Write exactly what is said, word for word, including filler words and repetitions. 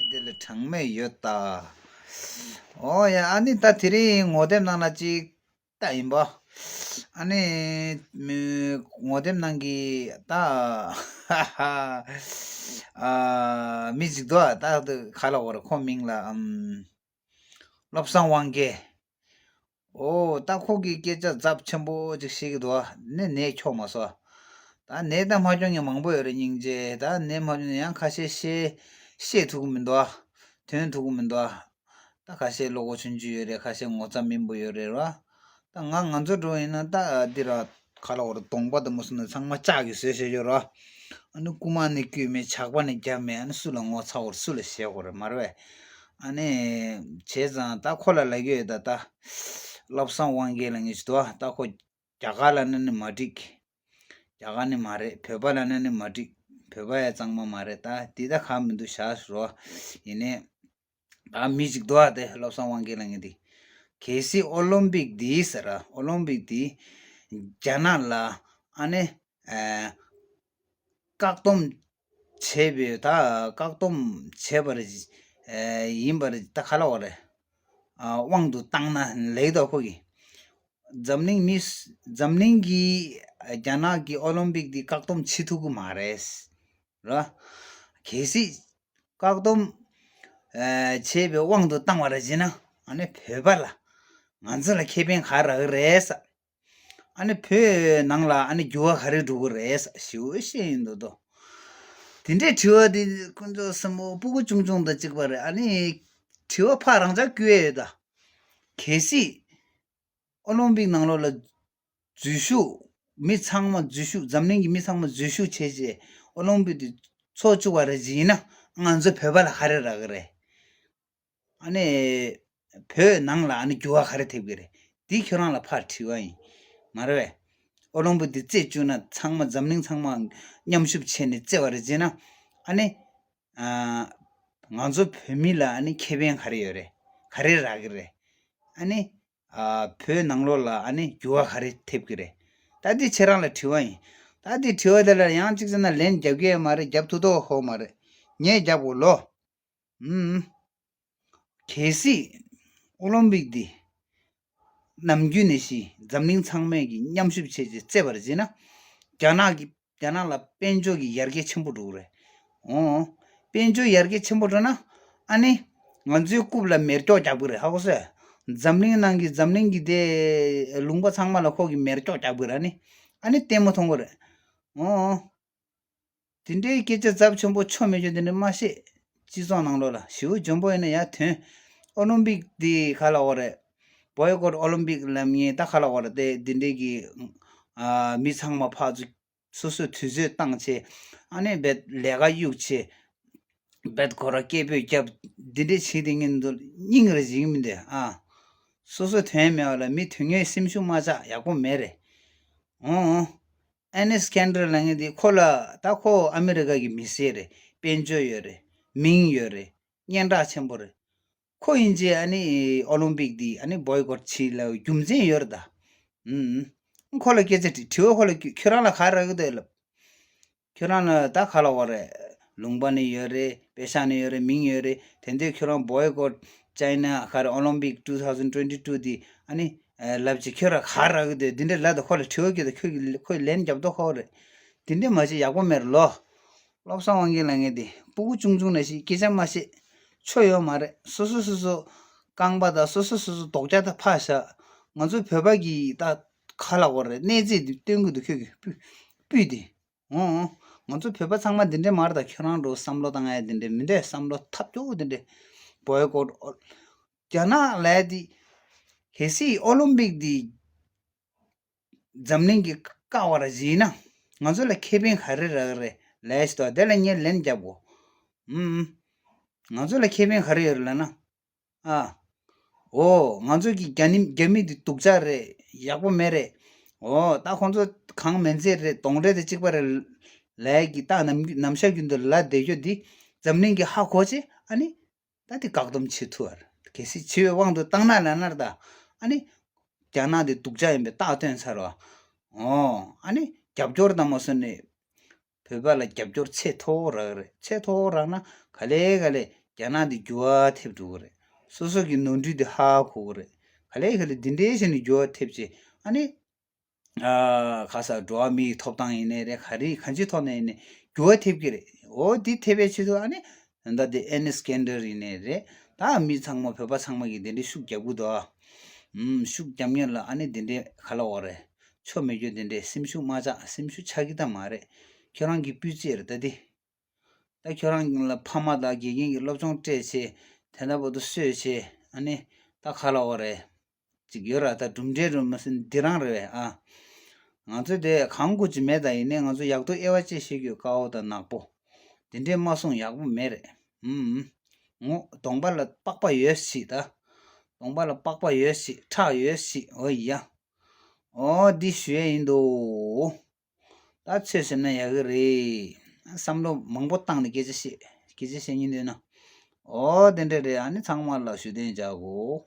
དེ་ལ་གྲངས་མེད་ཡོད་ད། ཨོ་ཡ། ཨ་ནི་ད་དེ་རིང་ངོ་དེབ་ནང་ལ་ཅིག་ད་ཡིན་པ། ཨ་ནི་མི་ངོ་དེབ་ནང་གི་ད་ཨ་མི་ཅིག་འདུག་ད་ག་ལ་བར་ཁོ་མིང་ལ་ཨམ། བློ་བཟང་དབང་རྒྱལ། ཨོ་ད་ཁོ་གི་སྐད་ཆ་ཚབས་ཆེན་པོ་ཅིག་བཤད་ཀྱི་འདུག་ཨ་ནི་ནད་ཁྱོག་མ་སོང་། ད་ནད་ད་མ་ཁྱོག་མཁན་མང་པོ་ཡོད་རེད། སྙིང་རྗེ། ད་ནད་མ་ཁྱོག་མཁན་ཡང་ཁ་ཤས་བཤད་བཤད་ཐུབ་ཀྱི་མི་འདུག་ཨ། ཐོན་ཐུབ་ཀྱི་མི་འདུག་ཨ། ད་ཁ་ཤས་བློ་ཁོག་ཆུང་ཆུང་ཡོད་རེད། ཁ་ཤས་ངོ་ཚ་མིན་པོ་ཡོད་རེད་ར། ད་ང་ང་ཚོ་འགྲོ་ཡིན་ན་ད་འདི་ར་ག་ལ་བར་གདོང་པ་དང་མོ་སོང་ན་ཚང་མ་ལྕགས་ཀྱིས་བཟོས་བྱས་ཡོད་ར། ཨ་ནི་རྐུ་མ་ནི་རྐུས་མེད། ཇག་པ་ནི་བརྒྱབ་མེད། ཨ་ནི་སུ་ལ་ངོ་ཚ་བར་སུ་ལ་ཞེད་དགོས་རེད་མ་རེད་པས། ཨ་ནི་བྱས་ཙང་ད་ཁོ་ལ་ལབ་ཀྱི་ཡོད་ད། ད་བློ་བཟང་དབང་རྒྱལ་ལབ་མཁན་ཞིག་འདུག་ད་ཁོ་རྒྱ་གར་ལབ་ན་ནི་མ་འགྲིག་རྒྱ་གར་ནི་མ་རེད། བོད་པ་ལབ་ན་ནི་མ་འགྲིག་བོད་པ་ཡང་གཙང་མ་མ་རེད། ད་འདི་ད་ག་མི་འདུག་བཞག་རོགས། ཡིན་ནའི་ད་མི་ཞིག་འདུག་ཨ། དེ་བློ་བཟང་དབང་རྒྱལ་ལབ་མཁན་དེ། གལ་སྲིད་ཨོ་ལིམ་པིག་འདི་ཟེར་ར། ཨོ་ལིམ་པིག་འདི་རྒྱ་ནག་ལ་ཨ་ནི་ཨ་བཀག་སྡོམ་བྱས་པའི་ད་བཀག་སྡོམ་བྱས་པ་རེད། ཨ་ཡིན་པ་རེད། ད་ག་ལ་བ་རེད། ཨ་དབང་དུ་བཏང་ན་ལེགས་འདུག་ཁོ་གིས། འཛམ་གླིང་མི་འཛམ་གླིང་གི་རྒྱ་ནག་གི་ཨོ་ལིམ་པིག་འདི་བཀག་སྡོམ་བྱེད་ཐུབ་ཀྱི་མ་རེད། ར། གལ་སྲིད་བཀག་སྡོམ་ཨ་བྱས་པའི་དབང་དུ་བཏང་བ་རེད་བྱས་ན། ཨ་ནི་བོད་པ་ལ་ང་ཚོ་ལ་ཁེ་ཕན་ག་རག་གི་རེད་ས། ཨ་ནི་བོད་ནང་ལ་ཨ་ནི་འགྱུར་བ་ག་རེ་འགྲོ་གི་རེད་ས་ཞེ་པོ་བཤད་ཡིན་འདུག་དོ། དེ་འདྲའི་དྲི་བ་དེ་དཀོན་མཆོག་གསུམ་པོ་སྤུ་གུ་ཆུང་ཆུང་དང་གཅིག་པ་རེད། ཨ་ནི་དྲི་བ་ཕར་རང་ཅག་བསྐུལ་ཡས་ཡོད་ད། གལ་སྲིད་ཨོ་ལིམ་པིག་ནང་ལོགས་ལ་འཛུལ་ཞུགས། མི་ཚང་མ་འཛུལ་ཞུགས། འཛམ་གླིང་གི་མི་ཚང་མ་འཛུལ་ཞུགས་བྱས་རྗེས་ཨོ་ལིམ་པིག་དེ་ཚོགས་བཅུག་པ་རེད་ཅེས་ཡིན་ན། ང་ཚོ་བོད་པ་ལ་ག་རེ་རག་གི་རེད། ཨ་ནི་བོད་ནང་ལ་ཨ་ནི་འགྱུར་བ་ག་རེ་ཐེབས་ཀྱི་རེད། འདི་ཁྱོད་རང་ལ་ཕར་དྲི་བ་ཡིན། མ་རེད་པས། ཨོ་ལིམ་པིག་འདི་རྩེ་བཅུག་ན་ཚང་མ་འཛམ་གླིང་ཚང་མ་མཉམ་ཞུགས་བྱས་ནས་རྩེ་བ་རེད་ཅེས་ན། ཨ་ནི་ཨ་ང་ཚོ་བོད་མི་ལ་ཨ་ནི་ཁེ་ཕན་ག་རེ་ཡོད་རེད། ག་རེ་རག་གི་རེད། ཨ་ནི་ཨ་བོད་ནང་ལོགས་ལ་ཨ་ནི་འགྱུར་བ་ག་རེ་ཐེབས་ཀྱི་རེད། ད་འདི་ཁྱེད་རང་ལ་དྲི་བ་ཡིན། ད་འདི་དྲི་བ་དེ་ལ་ཡང་གཅིག་བྱས་ན་ལན་རྒྱབ་ཀྱི་ཡོད་མ་རེད། རྒྱབ་ཐུབ་ཐུབ་ཧོ་མ་རེད། ངས་རྒྱབ་དགོས་ལོ། ཨུམ། གལ་སྲིད་ཨོ་ལིམ་པིག་འདི་ནམ་རྒྱུན་ནས་བཞིན་འཛམ་གླིང་ཚང་མས་ཀྱི་མཉམ་ཞུགས་བྱས་རྗེས་རྩེ་བར་བྱས་ན། རྒྱ་ནག་གི་རྒྱ་ནག་ལ་དཔལ་འབྱོར་གྱི་ཡར་རྒྱས་ཆེན་པོ་འགྲོ་གི་རེད། འོ། དཔལ་འབྱོར་ཡར་རྒྱས་ཆེན་པོ་འགྲོ་ན། ཨ་ནི་ང་ཚོའི་རྐུབ་ལ་མེ་སྒྱོགས་རྒྱག་གི་རེད། ཧ་གོ་སོང་། འཛམ་གླིང་ནང་གི་འཛམ་གླིང་གི་དེ་ལུང་པ་ཚང་མ་ལ་ཁོ་གི་མེ་སྒྱོགས་རྒྱག་གི་རེད། ཨ་ནི་ཨ་ནི་ལྟད་མོ་མཐོང་གི་རེད། འོ། དེ་འདྲའི་སྐད་ཆ་ཚབས་ཆེན་པོ་ཆོ་མེད་ཆོ་དེ་འདྲ་མ་བཤད། སྤྱི་ཚོགས་ནང་ལོགས་ལ་ཞེ་པོ་འཇོན་པོ་ཡིན་ན་ཡར་ཐོན། ཨོ་ལིམ་པིག་འདི་ག་ལ་བ་རེད། བོའི་ཀོཊ་ཨོ་ལིམ་པིག་ལབ་མཁན་ད་ག་ལ་བ་རེད། དེ་འདི་འདྲའི་གི་ཨ་མི་ཚང་མ་ཕར་ཚུར་སོ་སོས་དུས་ཚོད་བཏང་བྱས། ཨ་ནི་རྦད་ལས་ཀ་གཡུག་བྱས། རྦད་ཁོ་ར་སྐད་འབོད་རྒྱབ། འདི་འདྲ་བྱེད་དེ་ངས་འདུག་སྙིང་རེ་འཇིགས་མི་འདུག་ཨ། སོ་སོ་དོན་མེད་པ་ལ་མི་དོན་གཉེར་སེམས་ཤུགས་མ་ཆག་ཡག་པོ་མེད་རེད། འོང་། ཨེ་ནེ་སི་ཁེན་ཌལ་ལབ་མཁན་དེ་ཁོ་ལ་ད་ཁོ་ཨ་མི་རི་ཀ་གི་མི་སེར་རེད། དཔལ་འབྱོར་ཡོད་རེད། མིང་ཡོད་རེད། སྙན་གྲགས་ཆེན་པོ་རེད། ཁོ་ཡིན་ཅེས་ཨ་ནི་ཨོ་ལིམ་པིག་འདི་ཨ་ནི་བོའི་ཀོཊ་བྱེད་ལ་རྒྱུ་མཚན་ཡོད་རེད་ད། ཨུམ། ཁོ་ལ་སྐད་ཆ་དྲིས། དྲི་བ་ཁོ་ལ་བསྐུལ། ཁྱོད་རང་ལ་ག་རེ་རག་གི་འདུག་ལབ། ཁྱོད་རང་ལ་ད་ག་ལ་བ་རེད། ལུང་པ་ནི་ཡོད་རེད། པེ་ཤག་ནི་ཡོད་རེད། མིང་ཡོད་རེད། དེ་འདྲས་ཁྱོད་རང་བོའི་ཀོཊ་ཅའི་ན་ག་རེ་ཨོ་ལིམ་པིག་two thousand twenty two འདི་ཨ་ནི་ལབ་ཅིག་ཁྱོད་རང་ག་རེ་རག་གི་འདུག་འདི་འདྲས་ལབ་དང་ཁོ་ལ་དྲི་བ་བསྐུལ་དང་ཁྱོད་ཀྱིས་ཁོས་ལན་རྒྱབ་མདོག་ཁ་པོ་རེད། འདི་འདྲས་མ་བྱེད། ཡག་པོ་མེད་རེད་ལོ། བློ་བཟང་དབང་རྒྱལ་ལབ་མཁན་དེ་སྤུ་གུ་ཆུང་ཆུང་ནང་བཞིན་སྐད་ཆ་མ་བཤད། ཆོ་ཡོད་མ་རེད། སོ་སོ་སོ་སོ་རྐང་པ་དང་སོ་སོ་སོ་སོ་རྡོག་རྒྱག་དང་ཕར་བཞག་ང་ཚོ་བོད་པ་གི་ད་ག་ལ་བ་རེད། གནས་ཚད་འདི་སྟོན་གི་འདུག་ཁྱོད་ཀྱིས་སྤུས་སྤུས་དེ། འོང་། ང་ཚོ་བོད་པ་ཚང་མ་འདི་འདྲས་མ་རེད་ད། ཁྱོད་རང་འགྲོ་བསམ་བློ་བཏང་ཡ་འདི་འདྲས་མི་འདྲ། བསམ་བློ་ཐབས་སྐྱོ་བོ་འདི་འདྲས། བོའི་ཀོཊ་ཨོ། རྒྱ་ནག་ལབ་ཡ་འདི། གལ་སྲིད་ཨོ་ལིམ་པིག་འདི་འཛམ་གླིང་གི་བཀག་པ་ར་བྱས་ན་ང་ཚོ་ལ་ཁེ་ཕན་ག་རེ་རག་གི་རེད་ལབ་ཡ་ཞིག་འདུག་དེ་ལ་ངས་ལན་རྒྱབ་དགོས། ཨུམ། ང་ཚོ་ལ་ཁེ་ཕན་ག་རེ་ཡོད་རེད་ལབ་ན། ཨ། འོ། ང་ཚོ་གི་རྒྱ་ནི་རྒྱ་མི་འདི་སྡུག་ཅག་རེད། ཡག་པོ་མེད་རེད། འོ། ད་ཁོང་ཚོ་གང་མིན་ཚད་རེད། གདོན་འདྲེ་དང་གཅིག་པ་རེད་ལབ་ཡ་གི་ད་ནམ་ནམ་ཞག་རྒྱུན་དུ་ལབ་བསྡད་རྒྱུ་འདི་འཛམ་གླིང་གི་ཧ་གོ་བྱས། ཨ་ནི་ད་འདི་བཀག་སྡོམ་བྱེད་ཐུབ་པ་རེད། གལ་སྲིད་བྱེད་པའི་དབང་དུ་བཏང་ན་ལབ་ན་རེད་ད། ཨ་ནི་རྒྱ་ནག་འདི་སྡུག་ཅག་ཡིན་པའི་རྟགས་སྟོན་ཚར་བ། འོ། ཨ་ནི་རྒྱབ་སྐྱོར་དང་མ་སོན་ནས། བོད་པ་ལ་རྒྱབ་སྐྱོར་ཚད་མཐོ་བོ་རག་རེད། ཚད་མཐོ་བོ་རག་ན་ག་ལེ་ག་ལེ་ རྒྱ་ནག་འདི་འགྱུར་བ་ཐེབས་འགྲོ་གི་རེད། སོ་སོ་གི་ནོར་འཁྲུལ་འདི་ཧ་གོ་གི་རེད། ག་ལེ་ག་ལེ་འདི་འདྲའི་བྱས་ནས་འགྱུར་བ་ཐེབས་བྱས། ཨ་ནི། ཨ། ག་ས་འགྲོ་བ་མིའི་ཐོབ་ཐང་ཡིན་ནའི་རེད། ག་རེ་གང་ཅིའི་ཐོག་ནས་ཡིན་ནའི་འགྱུར་བ་ཐེབས་ཀྱི་རེད། འོ་འདི་ཐེབས་པའི་ཆེད་དུ་ཨ་ནི་ད་འདི་ཨེ་ནི་སི་ཀན་ཌར་ཡིན་ནའི་རེད། ད་མི་ཚང་མ་བོད་པ་ཚང་མ་གིས་འདི་འདྲའི་ཤུགས་རྒྱབ་གི་འདུག་ཨ། ཨུམ། ཤུགས་རྒྱབ་མཁན་ལ་ཨ་ནི་འདི་འདྲའི་ག་ལབ་དགོས་རེད། ཆོ་མེད་རྒྱུ་འདི་འདྲའི་སེམས་ཤུགས་མ་ཆག་སེམས་ཤུགས་ཆག་གི་ད་མ་རེད། ཁྱོད་རང་གི་སྤུས་ཚད་རེད་ད་འདི། ད་ཁྱོད་རང་ལ་ཕ་མ་དང་དགེ་རྒན་གྱིས་སློབ་སྦྱོང་སྤྲད་བྱས། དེ་འདྲ་བོ་དུ་གསོས་བྱས། ཨ་ནི་ད་ག་ལབ་དགོས་རེད། ཅིག་ཡོད་ར། ད་གྲུབ་འབྲས་རུ་མ་ཟིན་འདི་རང་རེད་བས་ཨ། ང་ཚོ་དེ་གང་དགོས་ཀྱི་མེད། ད་ཡིན་ནའི་ང་ཚོ་ཡག་ཐོག་དབྱེ་བ་དཔྱད་ཤེས་རྒྱུ་དཀའ་བོ་དང་ནག་པོ། དེ་འདྲས་མ་གསུངས་ཡག་པོ་མེད་རེད། ཨུམ། ངོ་གདོང་པ་ལ་པགས་པ་ཡོད་ཞིག་ད། གདོང་པ་ལ་པགས་པ་ཡོད་ཞིག་ཁྲག་ཡོད་ཞིག་འོ་ཡ། འོ་འདི་ཞུ་ཡས་ཡིན་འདུག་ད་ཚོད་ཟིན་ན་ཡག་གི་རེད། བསམ་བློ་མང་པོ་བཏང་ནས་སྐད་ཆ་བཤད། སྐད་ཆ་བཤད་སྙིང་འདོད་ན། འོ་དེ་འདྲ་རེད། ཨ་ནི་ཚང་མ་ལ་ཞུ་དོན་བྱ་གོ།